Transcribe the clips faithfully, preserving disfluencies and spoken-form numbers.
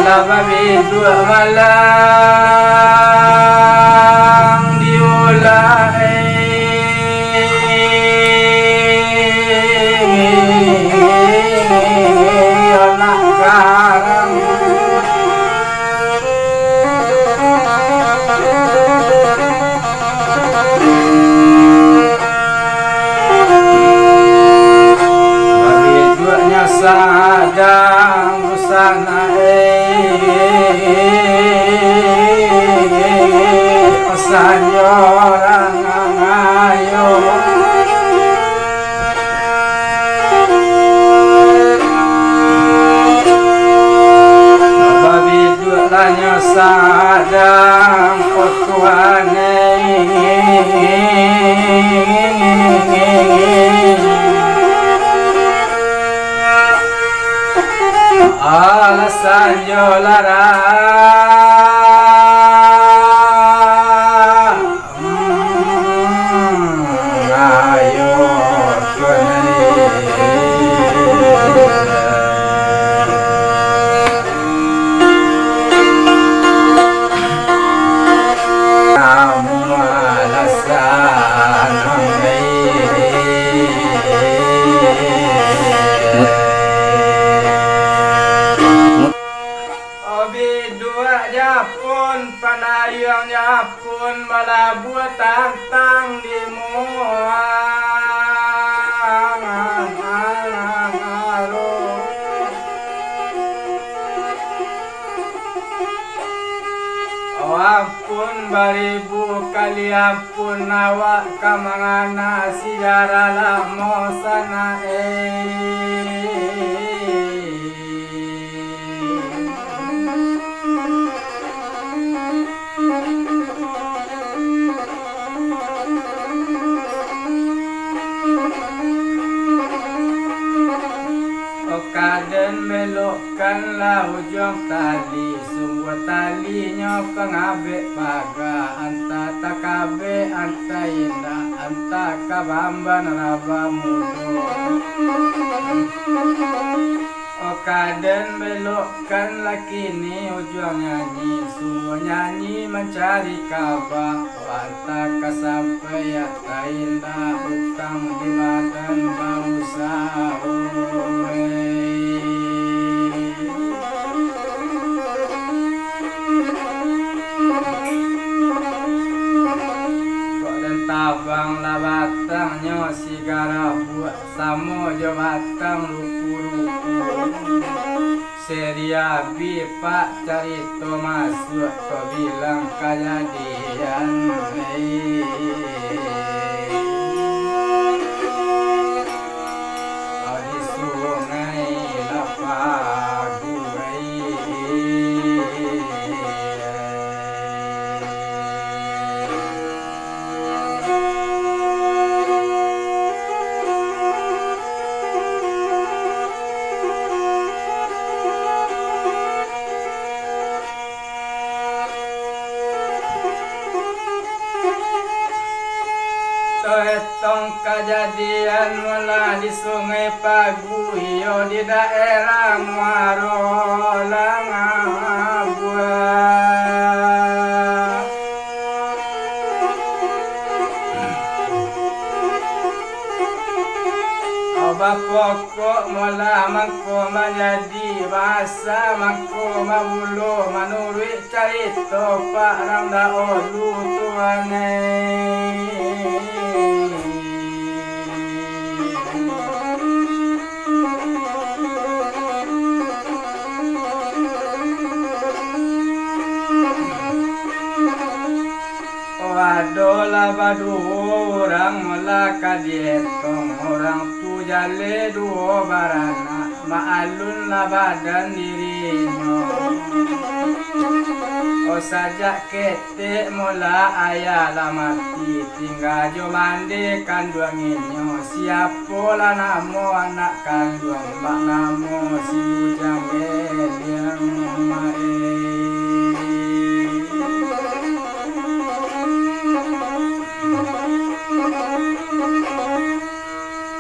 Babiduak malang diulai anak karang. Babiduaknyo sadang busana, eh, sanjo rangangayo. Babiduak lanyo sadang, oh Tuhan, eh. Alasan jo lara. Hmm, ayo, Tuhan, eh. Kamu alasan, eh. Obi duak Japun, pandayuang Japun, balabuah tantang di muang. Oh, ampun, baribu kali ampun, awak ka mangana sijarah lamo sanak, eh. Oka den belokkanlah ujuang tali, sungguah talinyo pangabek paga, antah takabek, antah indak, antah ka bamban raba mudo. Oka den belokkan lakini ujuang nyanyi, sungguah nyanyi mancari kaba, antah ka sampai atau indak, utang di badan bausaho, eh. Kok den tabang lah batangnyo si garabuak, samo jo batang rupu-rupu. Sariabi pak carito masuak, kok bilang kajadian, eh. Di Sungai Lapagu, eh. Taetong kajadian mula di Sungai Pagu, iyo di daerah Muaro Langabua. Bapokok mula mangko manjadi, basa mangko babulo, manuruik carito pak rang dahulu, Tuan, eh. Oh, adolah baduo urang lah ka dietong, urang tu jaleh duo baranak, maalun lah badan dirinyo. Oh, sajak ketek mula ayah lah mati, tingga jo mande kanduang inyo. Siapolah namo anak kanduang, bak namo si Bujang Geliang, Mak, eh.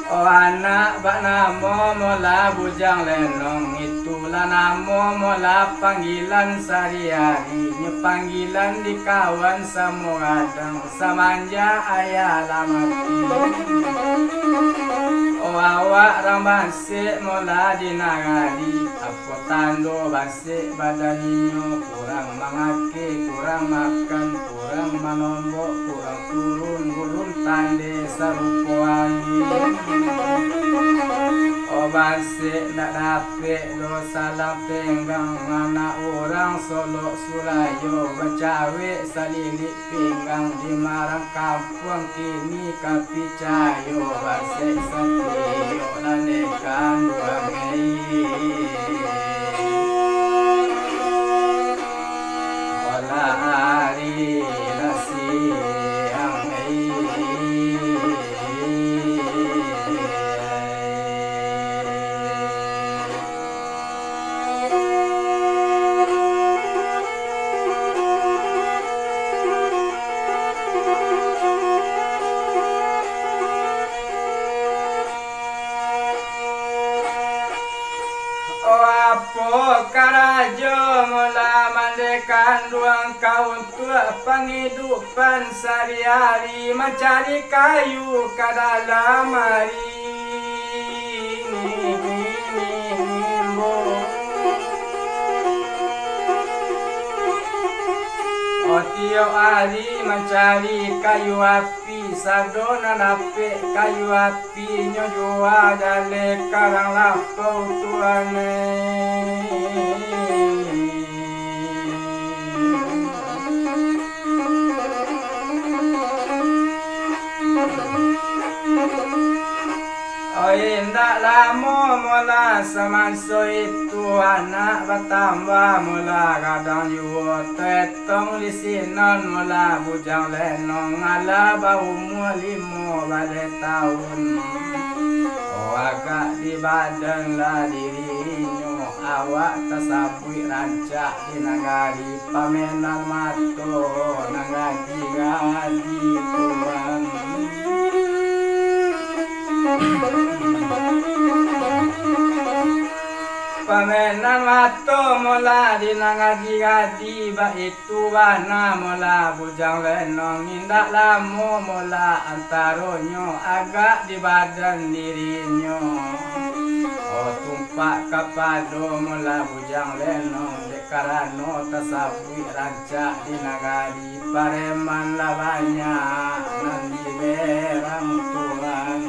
Oh, anak bak namo Namo mula Bujang Lenong, itulah namo mula panggilan sahari-hari. Nyo panggilan di kawan samo gadang, samanjak ayah lah mati. Oh, awak rang Bansek mula di nagari, apo tando Bansek badan inyo? Kurang mangakeh, kurang makan, kurang manombok, kurang turun, gurun tandeh sarupo angin. Oh, Bansek ndak dapek doh salang tenggang, anak urang Solok Sulayo bacawek salilik pinggang. Di marang kampuang kini ka picayo, Bansek satio lah neh kanduang, ei. Olah ari lah siang, ei. Oh, apo karajo mula mandeh kanduang ka untuak pangidupan sahari-hari, mancari kayu ka dalam ari. Oh, tiok ari mancari kayu api, sado nan dapek kayu api, nyo jua jaleh karang lapau tuan, eh. Oi, indak lamo mula samanso itu, anak batambah mula gadang juo. Tetong di sinan mula Bujang Lenong, alah baumua limo baleh taun. Oh, agak di badan lah dirinyo, awak tasabuik rancak di nagari. Pamenan mato nan gadi-gadi tuan. Pamenan mato mula di nan gadi-gadi, baitu bana mula Bujang Lenong. Indak lamo mula antaronyo, agak di badan dirinyo. Oh, tumpak kapado mula Bujang Lenong, dek karano tasabuik rancak di nagari, pareman lah banyak nan diberang tuan.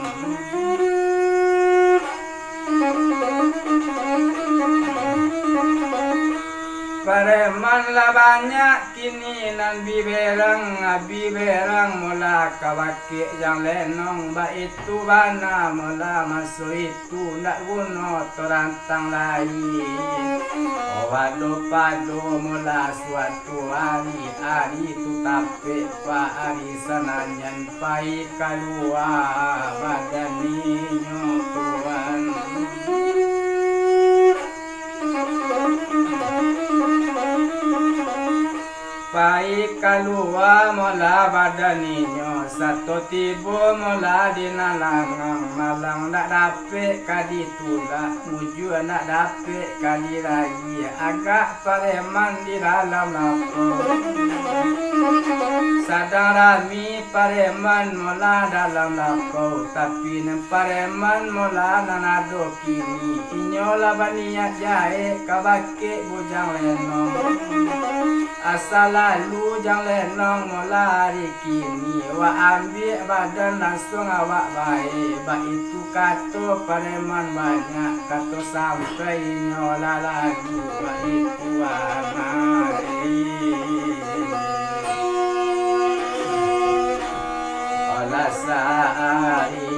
Pareman lah banyak kini nan biberang, biberang mula ka bakeh Jang Lenong, baitu bana mula maso itu. Tu ndak guno torantang lai. Oh, pado-pado mula suatu ari, ari tu tapek pa ari sananyan, pai kalua badan inyo tuan. Pai kalua mula badan inyo, sato tibo mula di nan langang. Malang ndak dapek ka ditulak, mujua ndak dapek ka dirayi, agak pareman di dalam lapau. Sadang rami pareman mula dalam lapau, tapi nan pareman mula nan ado kini, inyo lah baniat jahek ka bakeh Bujang Lenong. Asa lalu Jang Lenong mula ari kini, wak ambiak badan lansuang awak bae, baitu kato pareman banyak, kato sampai inyo lah lagu, baitu amai. Alah saari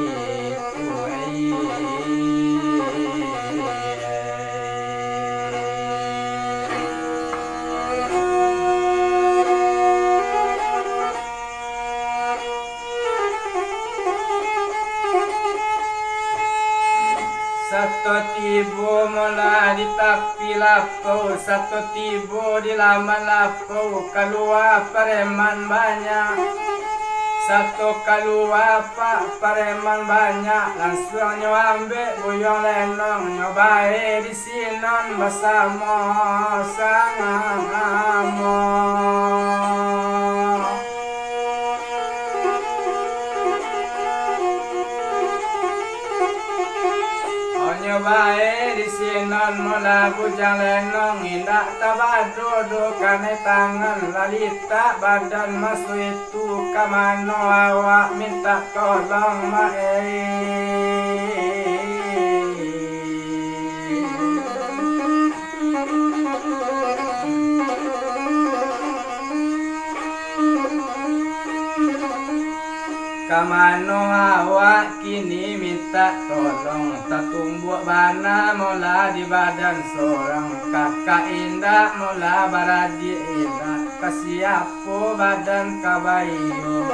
Sato tibo mula di tapi lapau, sato tibo di laman lapau, kalua pareman banyak. Sato kalua pak pareman banyak, lansuang nyo ambek Buyuang Lenong, nyo bae di sinan basamo sanang amo. Onyo bae di sinan mula Bujang Lenong, indak tabado doh kanai tangan, lalitak badan maso itu ka mano awak mintak tolong, Mak, ei. Ka mano awak kini mintak tolong, tatumbuak bana mula di badan sorang, kakak indak mula baradiak indak, ka siapo badan ka baiyo.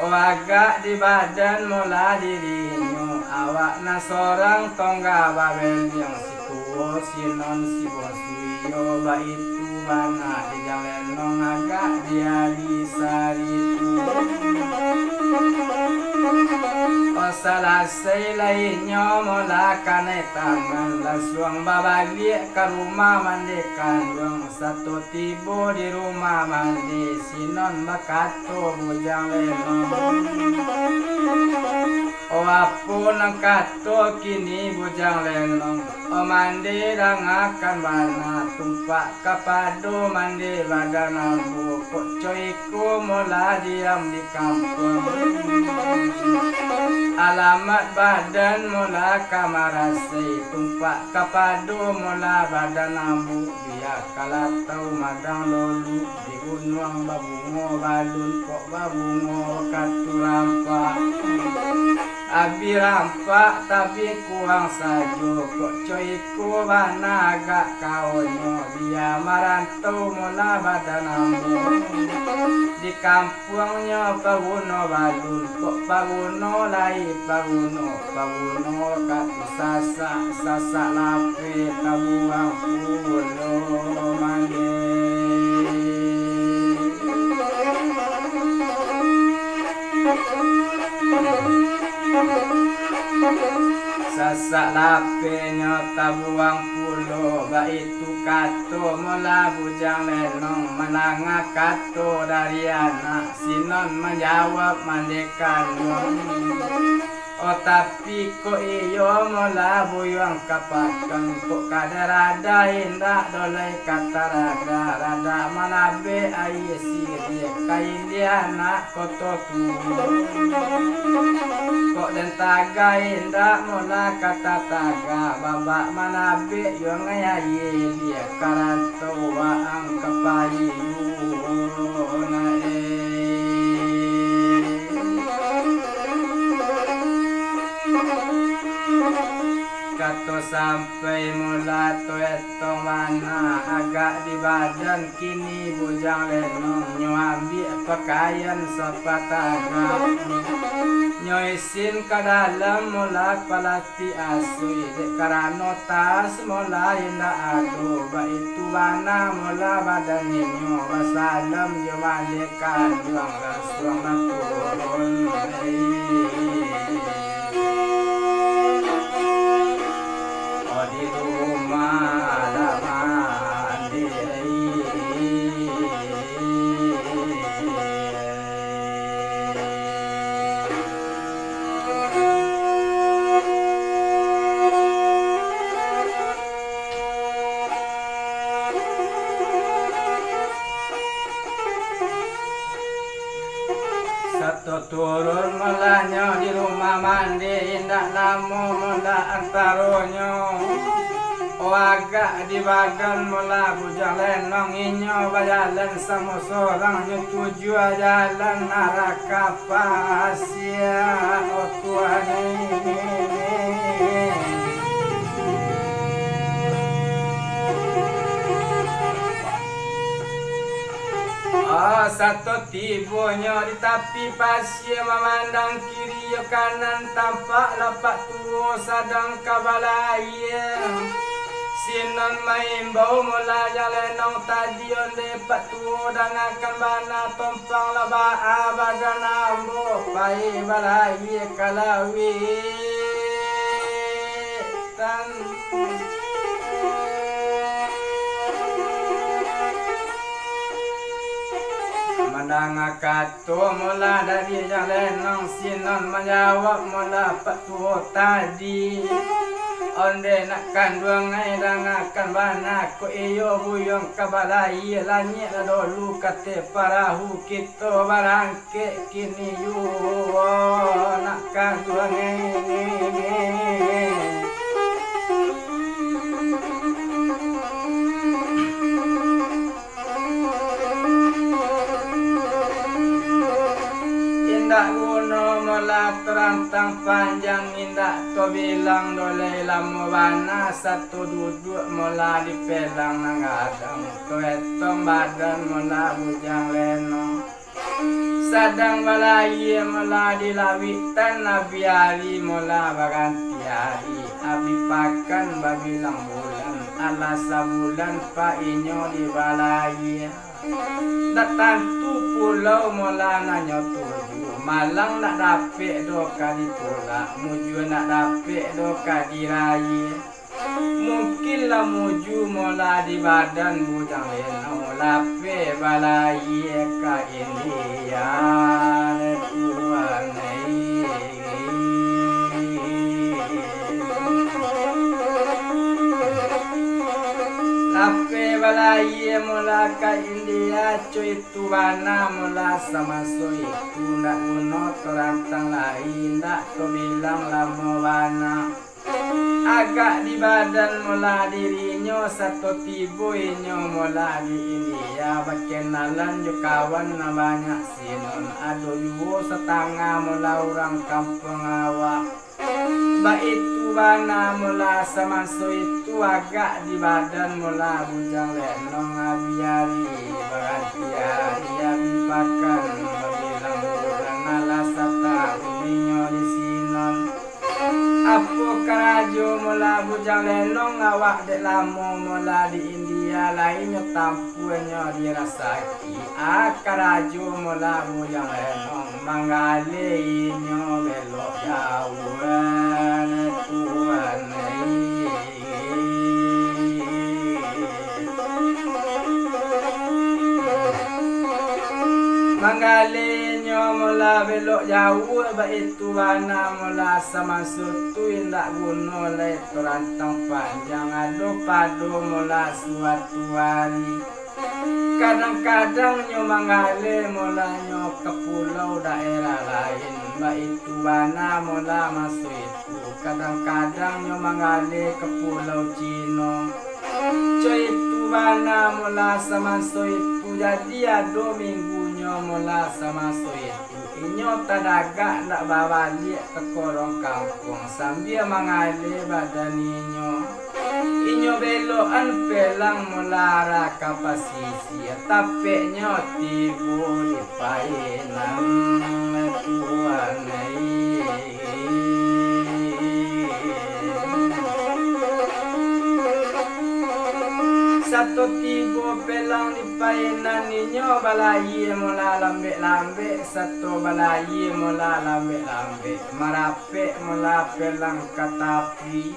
Oh, agak di badan mula dirinyo, awak nan sorang tongga babeliang, si tuo sinan si bonsu iyo, baitu bana Bujang Lenong agak di ari saritu. Oh, salasai lai nyo mula kanai tangan, lansuang babaliak ka rumah mande kanduang, sato tibo di rumah mande, sinan bakato Bujang Lenong. Oh, apo nan kato kini Bujang Lenong? Oh, mande dangakan bana, tumpak kapado mande badan ambo, kok co iko mula diam di kampuang. Alamat badan mula ka marasai, tumpak kapado mula badan ambo, bia kalatau madang lolu, di gunuang babungo balun, kok babungo wakatu rampak. Abih rampak tapi kurang sajo, kok co iko bana agak kaonyo, bia marantau mula badan ambo. Di kampuangnyo paguno balun, kok paguno lai paguno, paguno wakatu sasak, sasak lapeh tabuang pulo mande. Sasak lapehnyo tabuang pulo, baitu kato mula Bujang Lenong, mandanga kato dari anak, sinan manjawab mande kanduang. Oh, tapi kok iyo mula Buyuang ka pakan, kok kada rada indak doh lai ka tarada, rada manabek aia siriah, ka ilia anak koto tuo. Kok den taga indak mula ka tataga, babak manabek yuang aia ilia, ka rantau waang ka payuang na e. Kato sampai mula tu etong bana, agak di badan kini Bujang Lenong, nyo ambiak pakaian sapatagak, nyo isin ka dalam mula pala- ti asui, dek karano tas mula indak ado, baitu bana mula badan inyo, basalam jo mande kanduang, lansuang lah turun. Oh, di rumah lah mandi. Sato turun mulanyo di rumah mandi, indak lamo mula antaronyo. Oh, agak di badan mula Bujang Lenong, inyo bajalan samo sorang, nyo tujuah jalan arah ka pasia, oh Tuhan. Oh, sato tibonyo di tapi pasia, mamandang kiri jo kanan, tampak lapak tuo sadang ka balaia. Sinan maimbau mula Bujang Lenong tadi, ondeh Pak Tuo, dangakan bana tompang lah baa badan ambo, pai balahia ka lauik. Tan. Mandanga kato mula dari Bujang Lenong, sinan manjawab mula Pak Tuo tadi. Ondeh nak kanduang ai, dangakan bana, kok iyo buyuang ka balahia, lanyek lah dulu kateh parahu, kito barang- kek kini juo nak ka tuangai. Indak guno mula tarantang panjang, indak tabilang doh lai lamo bana, sato duduak mula di pelang nan gadang, taetong badan mula Bujang Lenong. Sadang balahia mula di lauik, tan abih ari mula baganti ari, abih pakan babilang bulan, alah sabulan pak inyo di balahia. Dak tantu pulau mula nan nyo tuju, malang dak dapek doh ka ditulak, mujua dak dapek doh ka dirayia. Mungkin lah muju mula di badan Bujang Lenong, lapeh balahia ka India, tuan ai. Lapeh balahia mula ka India, cuy, tu bana mula samaso itu, ndak guno tarantang lai, ndak tabilang lamo bana. Agak di badan mula dirinyo, sato tibo inyo mula di India, bakenalan jo kawan nan banyak sinan, ado juo satangah mula urang kampuang awak. Baitu bana mula samaso itu, agak di badan mula Bujang Lenong, abih ari baganti ari, abih pakan babilang bulan, alah satahun inyo di sinan. Apo karajo mula Bujang Lenong, awak dek lamo mula di India, lai nyo tampuanyo dirasaki. A karajo mula Bujang Lenong, manggaleh inyo belok jauah, tuan ai. Manggaleh inyo mula belok jauah, baitu bana mula samaso tu, indak guno lai tarantang panjang, ado pado mula suatu ari. Kadang-kadang nyo manggaleh mula nyo ka pulau daerah lain, baitu bana mula maso itu. Kadang-kadang nyo manggaleh ka pulau Cino. Caitu bana mula samaso itu, jadi ado minggunyo mula samaso itu. Inyo tadagak ndak babaliak ka korong kampuang, sambia manggaleh badan inyo. Inyo belokan pelang mula arah ka pasisia, tapeknyo tibo di Painan, tuan ai. Sato tibo pelang di Painan, inyo balahia mula lambek-lambek, sato balahia mula lambek-lambek, marapek mula pelang ka tapi,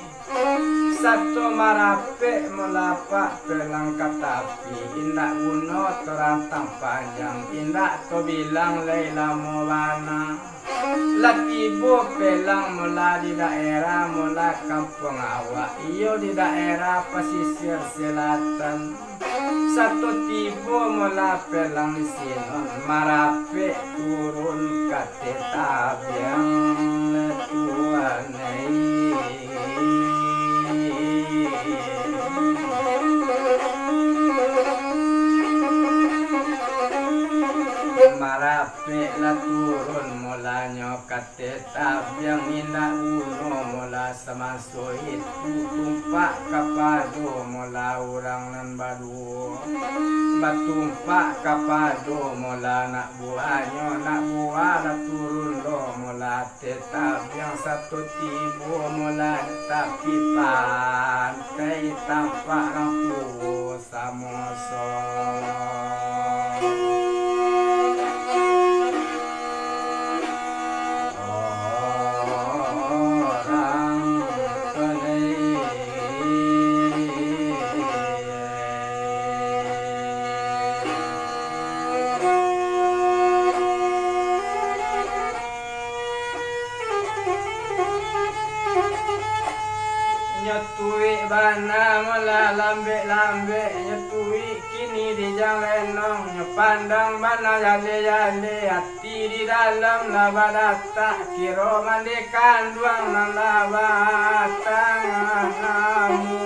sato marapek mula pak pelang ka tapi, indak guno tarantang panjang, indak tabilang lai lamo bana. Lah tibo pelang mula di daerah mula kampuang awak, iyo di daerah pasisia selatan. Sato tibo mula pelang di sinan, marapek turun ka teh tabiang, tuan ai. Marapek lah turun mulanyo ka teh tabiang, indak guno mula samaso itu, tumpak kapado mula urang nan baduo, batumpak kapado mula anak buahnyo, anak buah lah turun lo mula teh tabiang, sato tibo mula di tapi pantai, tampak rang tuo samo-samo. Orang pelai. Nyo tuik bana, molah lambek-lambek, nyo tuik kini dijang lenong, nyo pandang bana jaleh-jaleh, ati di dalam lah badatak, kiro mande kanduang nan lah batang amu.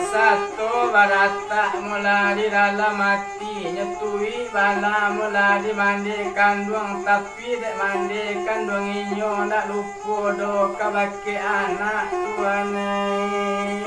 Sato baratak mula di dalam ati, nyo tuik bana mula di mande kanduang, tapi dek mande kanduang inyo ndak lupo doh kabake anak tuan ai.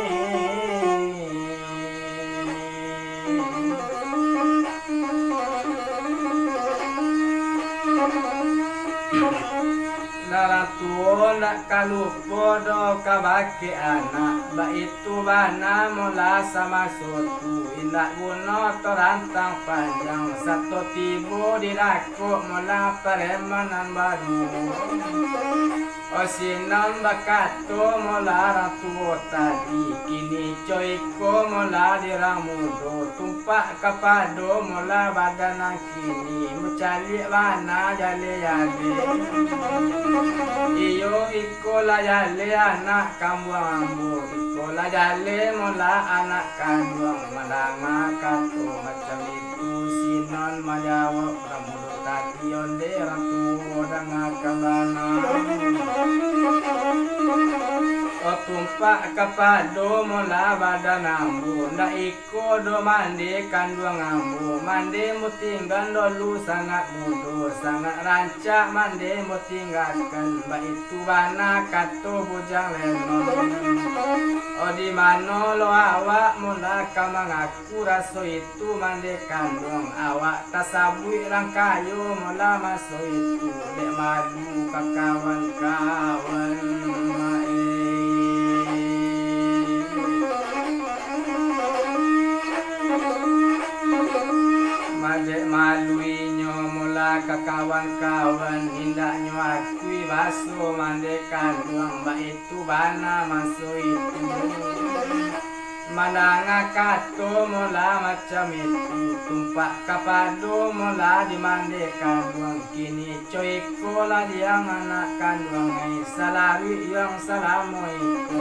Nan tuo ndak ka lupo doh kabake anak, baitu bana mula samaso tu, indak guno torantang panjang, sato tibo di dakek mula pareman nan baru. Sinan bakato mula rang tuo tadi, kini co iko mula di rang mudo, tumpak kapado mula badan nan kini, mucaliak bana jaleh-jaleh. Iyo, iko lah jaleh anak kambuang ambo, iko lah jaleh mula anak kanduang. Mandanga kato macam itu, sinan manjawab rang mudo tadi, ondeh rang tuo dangakan bana. Oh, tumpak kapado mula badan ambo, ndak iko doh mande kanduang ambo, mande ambo tingga dulu sangat mudo, sangat rancak mande ambo tinggakan, baitu bana kato bujang lenong. Oh, di mano lo awak mula ka mangaku raso itu mande kanduang, awak tasabuik rang kayo mula maso itu, dek malu ka kawan-kawan. Madek malu inyo mula ka kawan-kawan, indaknyo akui baso mande kanduang, baitu bana maso itu. Mandanga kato mula macam itu, tumpak kapado mula di mande kanduang, kini co iko lah diang anak kanduang ai, salaruik yuang salamo iko.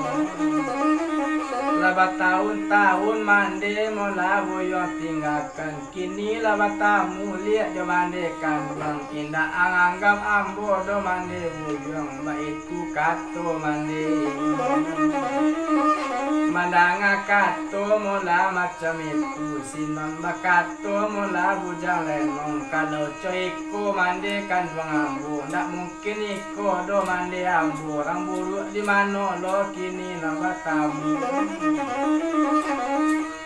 Lah batahun-tahun mande mula buyuang tinggakan, kini lah batamu liak jo mande kanduang, indak anganggap ambo doh mande buyuang, baitu kato mande. Mandanga kato mula macam itu, sinan bakato mula bujang lenong, kalau co iko mande kanduang ambo, ndak mungkin iko doh mande ambo, rang buruak di mano lo kini nan batamu.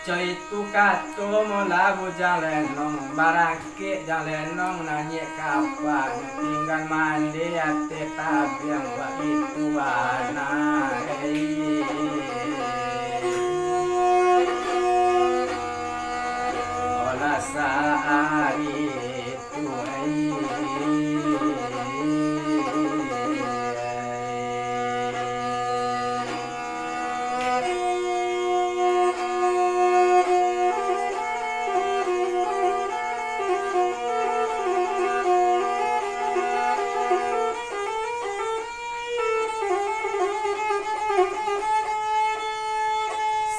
Co itu kato mula bujang lenong, barangkek jang lenong naiak kapa, tingga mande ateh tabiang, baitu bana. Olah saari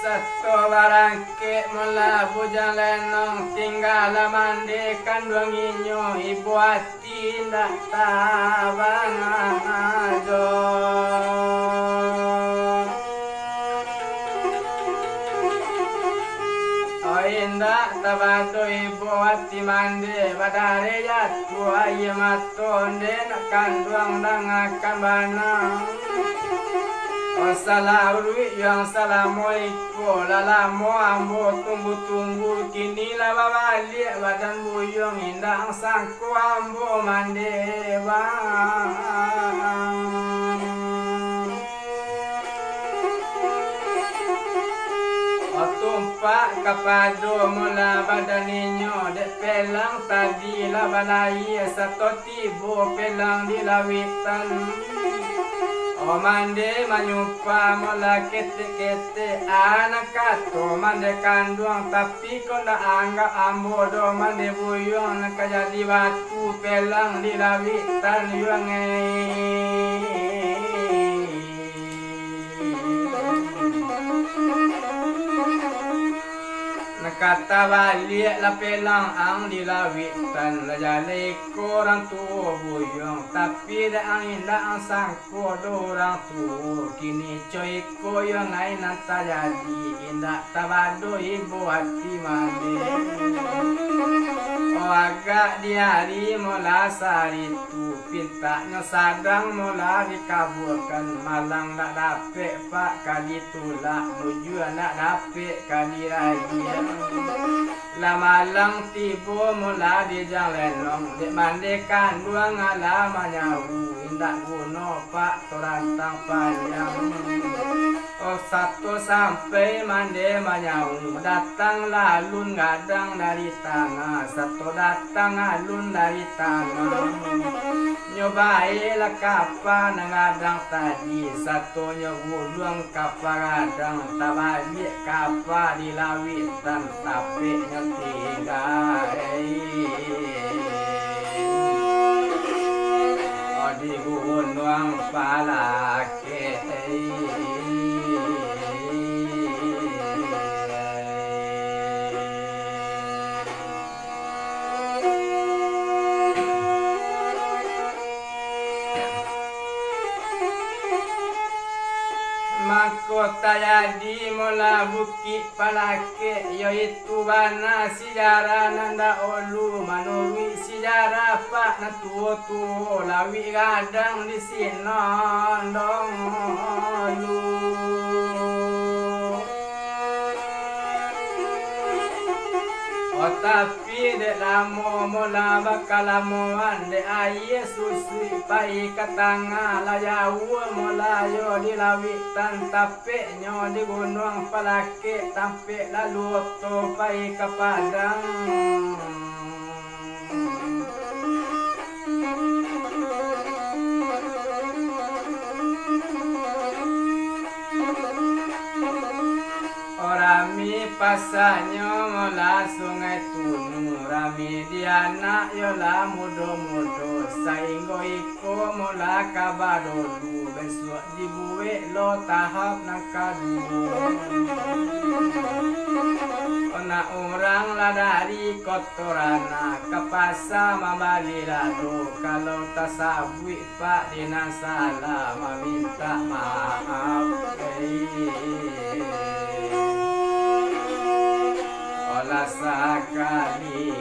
Sato barangkek mula bujang lenong, tingga lah mande kanduang inyo, ibo ati indak tabang ajo. Oi, indak tabado ibo ati mande, badareh jatuah aia mato, ondeh nak kanduang dangakan bana. Oh, salaruik yuang salamo iko, lah lamo ambo tunggu-tunggu, kini lah babaliak badan buyuang, indak sangko ambo mande, ba. Kapado mula badan inyo, dek pelang tadi lah balayia, sato tibo pelang di lauiktan. Oh, mande manyumpah mula ketek-ketek, anak kato mande kanduang, tapi kok ndak anggap ambo doh mande buyuang, nan ka jadi batu pelang di lauiktan yuang ei. Nak kata baliak lah pelang ang di lauiktan, lah jaleh iko urang tuo buyuang, tapi dek ang indak ang sangko doh urang tuo, kini co iko yo ngai nan tajadi, indak tabado ibo ati mande. Oh, agak di ari mula sari tu, pintaknyo sadang mula dikabulkan, malang ndak dapek pak ka ditulak, mujua ndak dapek ka dirayia. Lah malang tibo mula di jang lenong, dek mande kanduang alah manyawu, indak guno pak torantang panjang. Oh, sato sampai mande manyawu, datanglah alun gadang dari tangah, sato datang alun dari tangah. Nyo baelah kapa nan gadang tadi, sato nyo guluang kapa gadang, tabaliak kapa di lauiktan, tapeknyo tingga di gunuang Palakek. Mako tajadi mula Bukik Palakek, yaitu bana sijarah nan dahulu. Manuruik sijarah pak nan tuo-tuo, lauik gadang di sinan dahulu. Oh, tapi dek lamo mula bakalamoan, dek aia susuik pai ka tangah, lah jauah mula yo di lauiktan, tapeknyo di Gunuang Palakek, tampek lalu oto pai ka Padang. Oh, rami pasanyo mula Sungai Tunu, rami di anak yo lah mudo-mudo, sainggo iko mula ka badolu, bisuak dibuek lo tahap nan kaduo. Anak urang lah dari Kotorana ka pasa mambali lado, kalau tasabuik pak di nan salah, mamintak maaf. Olah sakali